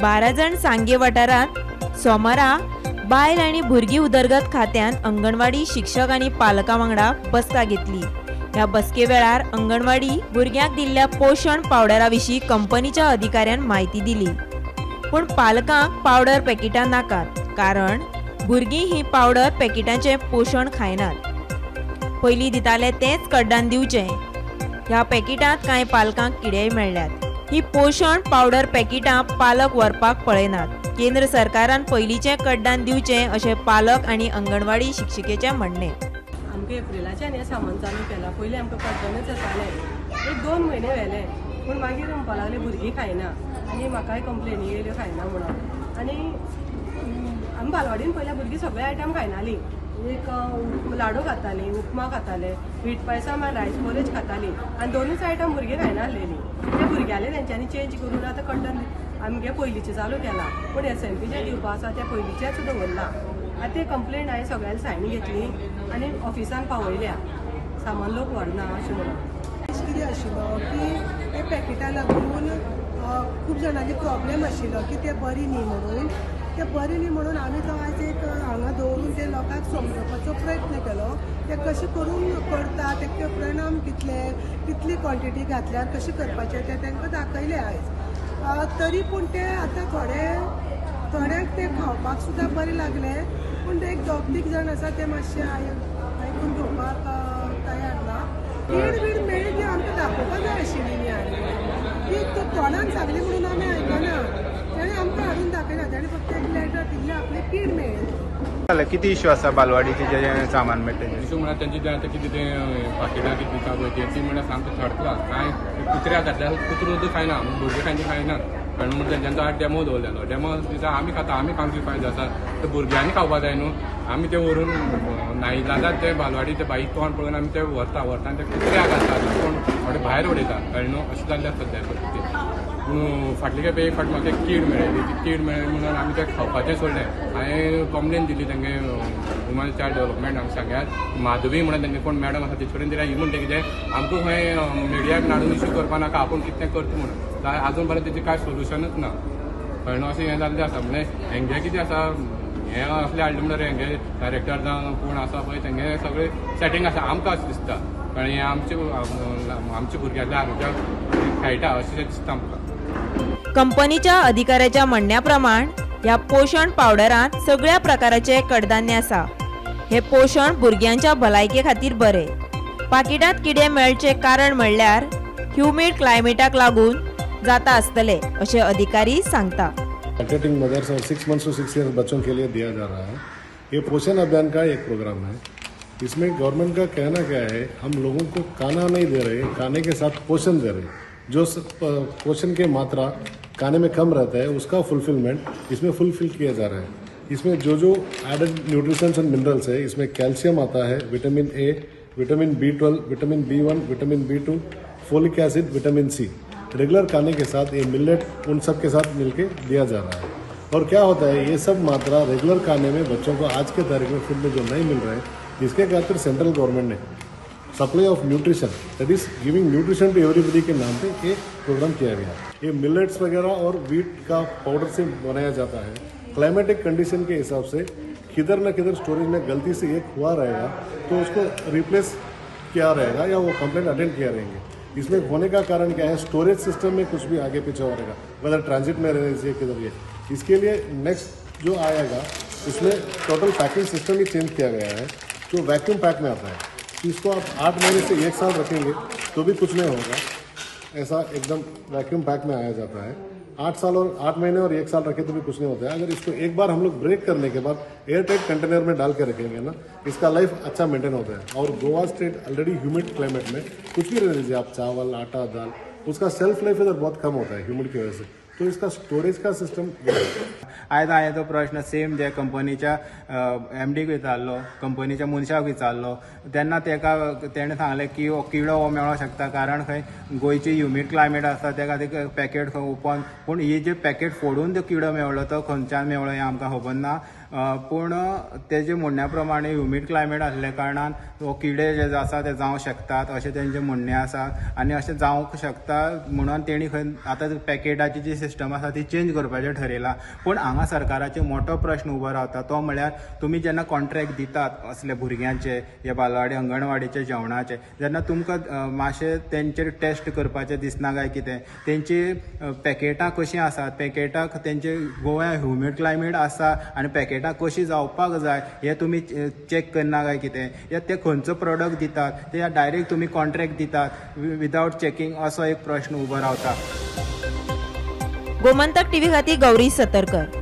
बाराजण सांगे वाठारांत सोमारा बायल आनी भुरगीं उदरगत खात्यान अंगणवाडी शिक्षक आनी पालकां वांगडा बसका घेतली. ह्या बसके वेळार अंगणवाडी भुरग्यांक दिल्ल्या पोशण पावडरा विशीं कंपनीच्या अधिकाऱ्यान म्हायती दिली. पूण पालकांक पावडर पॅकेटां नाकात, कारण भुरगीं ही पावडर पॅकेटांचें पोशण खायनात. पयलीं दिताले तेंच कड्डान दिवचें. ह्या पॅकेटांत कांय पालकांक किडेय मेळ्ळ्यात. ही पोशण पावडर पॅकेटां पालक व्हरपाक पळयनात. केंद्र सरकारान पयलींचें कड्डान दिवचें अशें पालक आनी अंगणवाडी शिक्षिकेचें म्हणणें. आमकां एप्रिलाच्यान हें सामान चालू केलां. पयलीं आमकां कड्डणच येतालें, एक 2 म्हयने व्हेले, पूण मागीर म्हणपाक लागले भुरगीं खायना आनी म्हाकाय कंप्लेनी येयल्यो खायना म्हणून. आनी आमी बालवाडीन पयल्या भुरगीं सगळे आयटम खायनालीं. एक लाडू खातालीं, उपमा खाताले, वीट पायसम आनी रायस पोरेज खातालीं आनी 2च आयटम भुरगीं खायनासलेलीं. ते भुरग्यांले तेंच्यांनी चेंज करून आतां कड्डण आमगे पयलींचें चालू केलां, पूण एसएमपीचें दिवपा आसा तें पयलींचेंच दवरलां. आतां ते कंप्लेन हांवें सगळ्यांनी सायन घेतली आनी ऑफिसान पावयल्या, सामान लोक व्हरना अशें म्हणून. कितें आशिल्लो की हे पॅकेटां लागून खूब जाणांनी प्रॉब्लेम आशिल्लो की ते बरी न्ही म्हणून. ते बरी न्ही म्हणून आमी तो आयज एक हांगा दवरून ते लोकांक समजोवपाचो प्रयत्न केलो. ते कशें करून करता, तेके परिणाम कितले, कितली क्वॉन्टिटी घातल्यार कशें करपाचें तें तांकां दाखयलें आयज. तरी पूण ते आतां थोड्यांक ते खावपाक सुद्दां बरें लागलें, पूण ते एक 2-3 जाण आसा ते मातशे आयकून घेवपाक तयार ना. कीड बीड मेळ्ळी ती आमकां दाखोवपाक जाय आशिल्ली न्ही, आनी ती तोंडान सांगली म्हणून आमी आयकना, ताणें आमकां हाडून दाखयना, ताणें फक्त एक लेटर दिल्लें आपलें कीड मेळ्ळें. कितें इश्यू आसा बालवाडीचें जें सामान मेळटा? इशू म्हळ्यार तेंचे जें आतां कितें तें पाकिटां कितें दिता पळय ती म्हळ्यार सामकें थर्ड क्लास. कांय कुत्र्याक घातल्यार कुत्रो सुद्दां खायना, भुरगे खायना खायनात. कारण म्हणून तेंच्यांचो आज डेमो दवरलेलो, डेमो दिसा आमी खाता, आमी खावन कितें फायदो आसा? ते भुरग्यांनी खावपा जाय न्हू. आमी ते व्हरून नायला ते बालवाडी ते बाई तोंड पळोवन आमी ते व्हरता, व्हरता आनी ते कुत्र्याक घालता, कोण थोडे भायर उडयता, कळ्ळें न्हू? अशें जाल्लें आसा सद्या परिस्थिती. पूण फाटले खेपे एक फावट म्हाका एक कीड मेळ्ळी, ती कीड मेळ्ळी म्हणून आमी तें खावपाचें सोडलें. हांवें कंप्लेन दिली तेंगे वुमन चायल्ड डेवलपमेंट हांगा सांग्यार माधवी म्हणून तेंगे कोण मॅडम आसा तेचे कडेन दिल्या. ही म्हणटा कितें आमकां खंय मिडियाक नाडून इश्यू करपा नाका, आपूण कितें करता म्हणून. आजून पर्यंत तेजें कांय सोल्युशनूच ना, कळ्ळें न्हू? अशें हें जाल्लें आसा. म्हणल्यार हेंगे कितें आसा, हें असलें हाडलें म्हणल्यार हेंगे डायरेक्टर जावं कोण आसा पळय तेंगे सगळें सेटींग आसा आमकां अशें दिसता. कारण हें आमचे भुरग्यांच्या आरोग्याक खेळटा अशें दिसता आमकां. कंपनीच्या अधिकाऱ्याच्या म्हणण्या प्रमाण ह्या पोशण पावडरांत सगळ्या प्रकाराचे कडधान्य आसा. हे पोशण भुरग्यांच्या भलायके खातीर बरें. पाकिटांत किडे मेळचे कारण म्हणल्यार ह्युमीड क्लायमेटाक लागून जाता आसतले अशें अधिकारी सांगता. लैक्टेटिंग मदर्स और 6 मंथ्स टू 6 इयर्स बच्चों के लिए दिया जा रहा है. ये पोषण अभियान का एक प्रोग्राम है. इसमें गवर्नमेंट का कहना क्या है, हम लोगों को खाना नहीं दे रहे, खाने के साथ पोषण दे रहे. जो पोषण के मात्रा खाने में कम रहता है उसका फुलफिलमेंट इसमें फुलफिल किया जा रहा है. इसमें जो जो एडेड न्यूट्रिशंस एंड मिनरल्स है, इसमें कैल्शियम आता है, vitamin A, vitamin B12, vitamin B1, vitamin B2, folic acid, vitamin C. Regular खाने के साथ ये मिलेट उन सब के साथ मिलके दिया जा रहा है. और क्या होता है, ये सब मात्रा रेगुलर खाने में बच्चों को आज के तारीख में फूड में जो नहीं मिल रहा है, इसके खातिर सेंट्रल गवर्नमेंट ने supply of nutrition, that is giving nutrition to everybody K नाम पे ये प्रोग्राम किया गया. ये मिलेट्स वगैरह और वीट का पाउडर से बनाया जाता है. क्लाइमेटिक कंडीशन के हिसाब से किधर न किधर स्टोरेज में गलती से एक हुआ रहेगा तो उसको रिप्लेस किया रहेगा या वो कंप्लेंट अटेंड किया रहेंगे. इसमें होने का कारण क्या है, स्टोरेज सिस्टम में कुछ भी आगे पीछे हो रहेगा, वेदर ट्रांजिट में रहने से किधर ये. इसके लिए नेक्स्ट जो आएगा उसमें टोटल पैकिंग सिस्टम ही चेंज किया गया है, जो वैक्यूम पैक में आता है. इसको आप 8 महीने से 1 साल रखेंगे तो भी कुछ नहीं होगा, ऐसा एकदम वैक्यूम पैक में आया जाता है. 8 साल और 8 महीने और 1 साल रखे तो भी कुछ नहीं होता है. अगर इसको एक बार हम लोग ब्रेक करने के बाद एयर टाइट कंटेनर में डाल के रखेंगे ना, इसका लाइफ अच्छा मेंटेन होता है. और Goa state already humid climate में कुछ भी रह लीजिए आप, चावल, आटा, दाल, उसका सेल्फ लाइफ इधर बहुत कम होता है ह्यूमिड की वजह से. तो इसका स्टोरेज का सिस्टम. आयज हांवें तो प्रश्न सेम जे कंपनीच्या एमडीक विचारलो, कंपनीच्या मनशाक विचारलो, तेन्ना तेका तेणें सांगलें की हो किडो हो मेळोंक शकता, कारण खंय गोंयची ह्युमीड क्लायमेट आसा त्या खातीर पॅकेट खंय ओपन, पूण ही जे पॅकेट फोडून तो किडो मेळ्ळो तो खंयच्यान मेळ्ळो हें आमकां खबर ना. पूण तेजे म्हणण्या प्रमाणे ह्युमीड क्लायमेट आसल्या कारणान हो किडे जे आसा ते जावंक शकतात अशें तेंचें म्हणणें आसा आनी अशें जावंक शकता म्हणून तेणी खंय आतां पॅकेटाची जी सिस्टम आसा ती चेंज करपाचें ठरयलां. पूण हांगा सरकाराचेर मोटो प्रश्न उबो रावता तो म्हळ्यार तुमी जेन्ना कॉन्ट्रॅक्ट दितात असले भुरग्यांचे हे बालवाडी अंगणवाडीचे जेवणाचे जेन्ना तुमकां मातशें तेंचेर टेस्ट करपाचें दिसना काय कितें, तेंची पॅकेटां कशीं आसात, पॅकेटां तेंचे गोव्या ह्युमीड क्लायमेट आसा आनी पॅकेटां कशीं जावपाक जाय हें तुमी चॅक करना काय कितें, या ते खंयचो प्रोडक्ट दितात ते डायरेक्ट तुमी कॉन्ट्रॅक्ट दितात विदावट चॅकिंग, असो एक प्रश्न उबो रावता. गोमंतक टीव्ही खातीर गौरी सतरकर.